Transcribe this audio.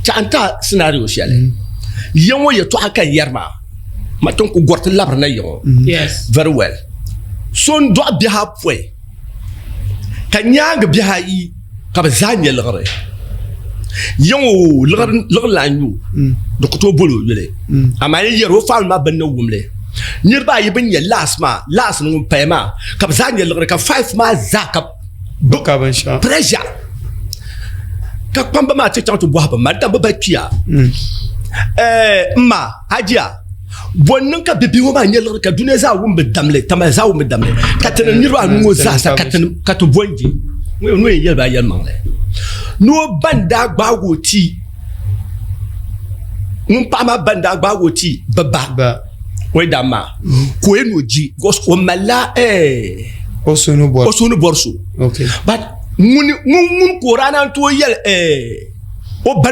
Chaɣ n ta scenario shɛli ya ŋɔ yɛtɔɣa ka n yɛri maa ma tin ku gɔriti labiri na ya ŋɔ. Yes. Very well. So n dɔɣi bihi apɔi ka nyaangi bihi ayi ka bɛ zaa nyɛ liɣiri. Ya ŋɔ liɣiri liɣiri lan nyu di ku tooi boli o yuli. Amaa yi yɛri o family maa bɛn ni wum li. Niriba ayi bɛn nyɛ last maa last ni ŋun paya maa ka bɛ zaa nyɛ liɣiri ka five maa zaa ka Bɛ ka binshɛɣu. Pressure ka kpamba maa ti chaŋ ti bɔhi bɛ ma dan bɛ ba kpiya eh, m ma Hajiya bɔ n-niŋ ka bibihi ŋɔ maa nyɛ liɣiri ka dunia zaa wum bi damli Tamale zaa wum bi damli ka ti ni niriba anu ŋɔ zaa sa ka ti ka ti bɔ n-je ŋɔ yɛn yɛli ba yɛlimaŋli ni o ba n-daa gbaagi o ti ŋun paɣa maa ba n-daa gbaagi o ti bɛ ba o yi daa maa ka o yɛn ni o ji because o malila eh, o suhu ni bɔri o suhu ni bɔri so okay but ŋun ŋun ŋun ka o daa naan tooi yɛli eh, o ba.